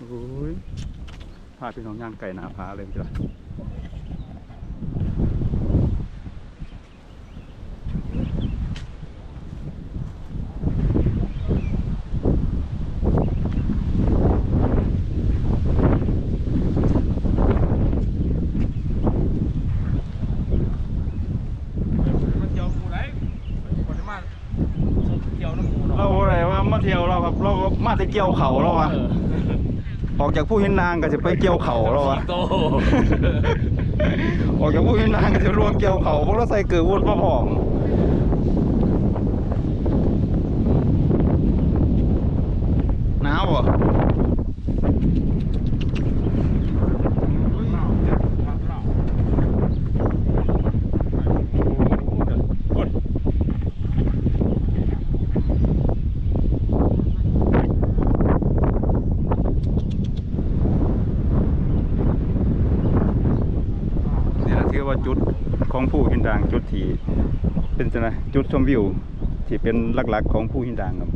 ໂອ້ຍ ພາພີ່ນ້ອງຍ່າງໄກໜ້າຜາເລີຍ ມາທ່ຽວໝູ່ໃດ ບໍ່ໄດ້ມາທ່ຽວນຳໝູ່ເນາະ ລາວບໍ່ໄດ້ວ່າມາທ່ຽວລາວ ລາວມາແຕ່ກ່ຽວເຂົ້າລາວວ່າ ເອີ ອອກຈາກພູຫີນດ່າງກໍຊິໄປກ່ຽວເຂົ້າລາວວ່າ ໂຕ ອອກຈາກພູຫີນດ່າງກໍຊິລວງກ່ຽວເຂົ້າ ພວກລາວໃສ່ເກີບວຸດມາພ້ອມ ໜາວບໍ່? ນີ້ລະຖືວ່າຈຸດຂອງພູຫີນດ່າງ ຈຸດທີ່ເປັນຈັ່ງໃດ ຈຸດຊົມວິວທີ່ເປັນຫຼັກໆຂອງພູຫີນດ່າງ ຄັບ.